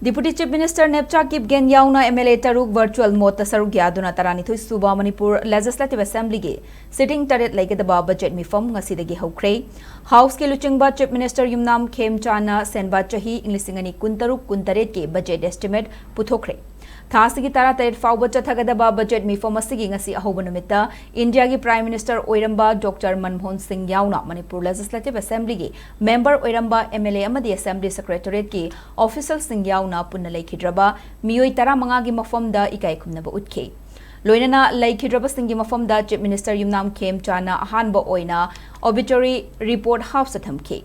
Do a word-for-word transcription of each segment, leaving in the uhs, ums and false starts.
Deputy Chief Minister Nebcha Kipgen ꯌꯥꯎꯅ M L A ꯇꯔꯨꯛ virtual mode ꯇ ꯁꯔꯨꯛ ꯌꯥꯗꯨꯅ ꯇꯔꯥꯅꯤꯊꯣꯏ ꯁꯨꯕ ꯃꯅꯤꯄꯨꯔ Legislative Assembly ꯒꯤ sitting ꯇꯔꯦꯠ ꯂꯩꯒꯗꯕ budget ꯃꯤꯐꯝ ꯉꯁꯤꯗꯒꯤ ꯍꯧꯈ꯭ꯔꯦ꯫ House ꯀꯤ ꯂꯨꯆꯤꯡꯕ Chief Minister ꯌꯨꯝꯅꯥꯝ ꯈꯦꯝꯆꯥꯟꯅ ꯁꯦꯟꯕ ꯆꯍꯤ ꯏꯪ ꯂꯤꯁꯤꯡ ꯑꯅꯤ ꯀꯨꯟꯇꯔꯨꯛ ꯀꯨꯟꯇꯔꯦꯠ ꯀꯤ budget estimate ꯄꯨꯊꯣꯛꯈ꯭ꯔꯦ꯫ ꯊꯥ ꯑꯁꯤꯒꯤ ꯇꯔꯥꯇꯔꯦꯠ ꯐꯥꯎꯕ ꯆꯠꯊꯒꯗꯕ budget ꯃꯤꯐꯝ ꯑꯁꯤꯒꯤ ꯉꯁꯤ ꯑꯍꯧꯕ ꯅꯨꯃꯤꯠꯇ ꯏꯟꯗꯤꯌꯥꯒꯤ Prime Minister ꯑꯣꯏꯔꯝꯕ Doctor ꯃꯟꯃꯣꯍꯟ ꯁꯤꯡ ꯌꯥꯎꯅ ꯃꯅꯤꯄꯨꯔ Legislative Assembly ꯒꯤ member ꯑꯣꯏꯔꯝꯕ M L A ꯑꯃꯗꯤ Assembly Secretariat ꯀꯤ official ꯁꯤꯡ ꯌꯥꯎꯅ ꯄꯨꯟꯅ ꯂꯩꯈꯤꯗ꯭ꯔꯕ ꯃꯤꯑꯣꯏ ꯇꯔꯥꯃꯉꯥꯒꯤ ꯃꯐꯝꯗ ꯏꯀꯥꯏ ꯈꯨꯝꯅꯕ ꯎꯠꯈꯤ꯫ ꯂꯣꯏꯅꯅ ꯂꯩꯈꯤꯗ꯭ꯔꯕꯁꯤꯡꯒꯤ ꯃꯐꯝꯗ Chief Minister ꯌꯨꯝꯅꯥꯝ ꯈꯦꯝꯆꯥꯟꯅ ꯑꯍꯥꯟꯕ ꯑꯣꯏꯅ obituary report House ꯇ ꯊꯝꯈꯤ꯫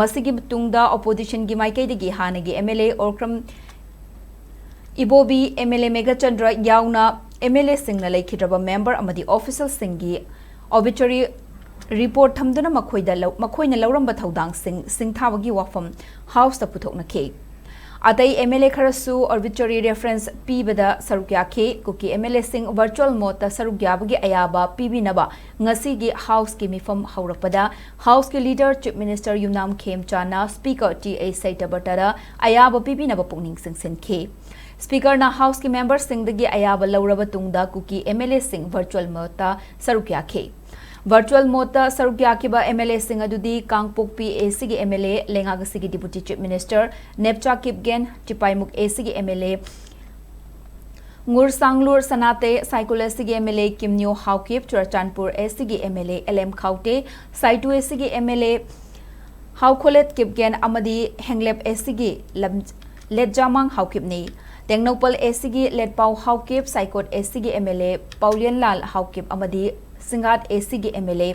ꯃꯁꯤꯒꯤ ꯇꯨꯡꯗ opposition ꯒꯤ ꯃꯥꯏꯀꯩꯗꯒꯤ ꯍꯥꯟꯅꯒꯤ M L A ꯑꯣꯔꯀ꯭ꯔꯝ Ibobi, M L A Meghachandra ꯌꯥꯎꯅ M L A ꯁꯤꯡꯅ ꯂꯩꯈꯤꯗ꯭ꯔꯕ member ꯑꯃꯗꯤ official ꯁꯤꯡꯒꯤ obituary report ꯊꯝꯗꯨꯅ ꯃꯈꯣꯏꯗ ꯂꯧ-, ꯃꯈꯣꯏꯅ ꯂꯧꯔꯝꯕ ꯊꯧꯗꯥꯡꯁꯤꯡ ꯁꯤꯡꯊꯥꯕꯒꯤ ꯋꯥꯐꯝ House ꯇ ꯄꯨꯊꯣꯛꯅꯈꯤ꯫ ꯑꯇꯩ M L A ꯈꯔꯁꯨ obituary reference ꯄꯤꯕꯗ ꯁꯔꯨꯛ ꯌꯥꯈꯤ꯫ ꯀꯨꯀꯤ M L A ꯁꯤꯡ virtual mode ꯇ ꯁꯔꯨꯛ ꯌꯥꯕꯒꯤ ꯑꯌꯥꯕ ꯄꯤꯕꯤꯅꯕ ꯉꯁꯤꯒꯤ House ꯀꯤ ꯃꯤꯐꯝ ꯍꯧꯔꯛꯄꯗ House ꯀꯤ leader Chief Minister Yumnam ꯈꯦꯝꯆꯥꯟꯅ Speaker T A ꯁꯩꯇꯕꯇꯗ ꯑꯌꯥꯕ ꯄꯤꯕꯤꯅꯕ ꯄꯨꯛꯅꯤꯡ ꯆꯤꯡꯁꯤꯟꯈꯤ꯫ Speaker ꯅ House ꯀꯤ member ꯁꯤꯡꯗꯒꯤ ꯑꯌꯥꯕ ꯂꯧꯔꯕ ꯇꯨꯡꯗ ꯀꯨꯀꯤ M L A ꯁꯤꯡ virtual mode ꯇ ꯁꯔꯨꯛ ꯌꯥꯈꯤ꯫ Virtual mode ꯇ ꯁꯔꯨꯛ ꯌꯥꯈꯤꯕ M L A ꯁꯤꯡ ꯑꯗꯨꯗꯤ ꯀꯥꯡꯄꯣꯛꯄꯤ A C ꯒꯤ M L A, ꯂꯩꯉꯥꯛ ꯑꯁꯤꯒꯤ Deputy Chief Minister Nemcha Kipgen, ꯆꯤꯄꯥꯏꯃꯨꯛ A C ꯒꯤ M L A Ngursanglur Sanate, Saikul A C ꯒꯤ M L A Kimneo Haokip, Churachandpur A C ꯒꯤ M L A L M Khaute, Saitu A C ꯒꯤ M L A Haokholet Kipgen ꯑꯃꯗꯤ ꯍꯦꯡꯂꯦꯞ A C ꯒꯤ ꯂꯝ-, ꯂꯦꯠꯖꯥꯃꯥꯡ ꯍꯥꯎꯀꯤꯞꯅꯤ꯫ ꯇꯦꯡꯅꯧꯄꯜ A C ꯒꯤ ꯂꯦꯠꯄꯥꯎ ꯍꯥꯎꯀꯤꯞ, ꯁꯥꯏꯀꯣꯠ A C ꯒꯤ M L A ꯄꯥꯎꯂꯦꯟꯂꯥꯜ ꯍꯥꯎꯀꯤꯞ ꯑꯃꯗꯤ ꯁꯤꯡꯒꯥꯠ A C ꯒꯤ M L A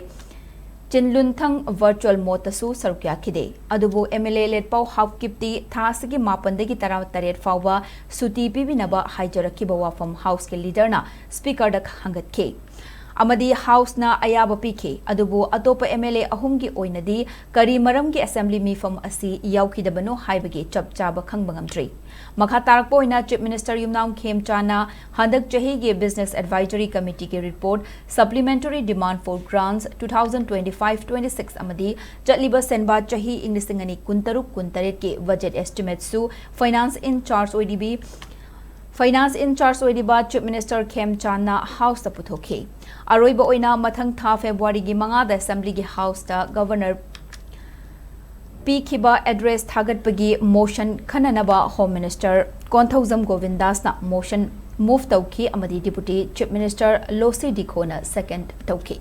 ꯆꯤꯟꯂꯨꯟꯊꯪ virtual mode ꯇꯁꯨ ꯁꯔꯨꯛ ꯌꯥꯈꯤꯗꯦ꯫ ꯑꯗꯨꯕꯨ M L A ꯂꯦꯠꯄꯥꯎ ꯍꯥꯎꯀꯤꯞꯇꯤ ꯊꯥ ꯑꯁꯤꯒꯤ ꯃꯥꯄꯟꯗꯒꯤ ꯇꯔꯥꯇꯔꯦꯠ ꯐꯥꯎꯕ ꯁꯨꯇꯤ ꯄꯤꯕꯤꯅꯕ ꯍꯥꯏꯖꯔꯛꯈꯤꯕ ꯋꯥꯐꯝ House ꯀꯤ leader ꯅ Speaker ꯗ ꯈꯪꯒꯠꯈꯤ꯫ ꯑꯃꯗꯤ Houseꯅ ꯑꯌꯥꯕ ꯄꯤꯈꯤ꯫ ꯑꯗꯨꯕꯨ ꯑꯇꯣꯞꯄ MLA ꯑꯍꯨꯝꯒꯤ ꯑꯣꯏꯅꯗꯤ ꯀꯔꯤ ꯃꯔꯝꯒꯤ Assembly ꯃꯤꯐꯝ ꯑꯁꯤ ꯌꯥꯎꯈꯤꯗꯕꯅꯣ ꯍꯥꯏꯕꯒꯤ ꯆꯞ ꯆꯥꯕ ꯈꯪꯕ ꯉꯝꯗ꯭ꯔꯤ꯫ ꯃꯈꯥ ꯇꯥꯔꯛꯄ ꯑꯣꯏꯅ Chief Minister ꯌꯨꯝꯅꯥꯝ ꯈꯦꯝꯆꯥꯟꯅ ꯍꯟꯗꯛ ꯆꯍꯤꯒꯤ Business Advisory Committeeꯒꯤ report, Supplementary Demand for Grants two thousand twenty-five twenty-six ꯑꯃꯗꯤ ꯆꯠꯂꯤꯕ ꯁꯦꯟꯕꯥ ꯆꯍꯤ ꯏꯪ ꯂꯤꯁꯤꯡ ꯑꯅꯤ ꯀꯨꯟꯇꯔꯨꯛ ꯀꯨꯟꯇꯔꯦꯠꯀꯤ budget estimateꯁꯨ Finance in charge ꯑꯣꯏꯔꯤꯕꯤ Finance in charge ꯑꯣꯏꯔꯤꯕ Chief Minister ꯈꯦꯝꯆꯥꯟꯅ Houseꯇ ꯄꯨꯊꯣꯛꯈꯤ꯫ ꯑꯔꯣꯏꯕ ꯑꯣꯏꯅ ꯃꯊꯪ ꯊꯥ Februaryꯒꯤ ꯃꯉꯥꯗ Assemblyꯒꯤ Houseꯇ Governor ꯄꯤꯈꯤꯕ address ꯊꯥꯒꯠꯄꯒꯤ motion ꯈꯟꯅꯅꯕ Home Minister Konthoujam ꯒꯣꯕꯤꯟꯗꯥꯁꯅ motion move ꯇꯧꯈꯤ ꯑꯃꯗꯤ Deputy Chief Minister ꯂꯣꯁꯤ ꯗꯤꯈꯣꯅ second ꯇꯧꯈꯤ꯫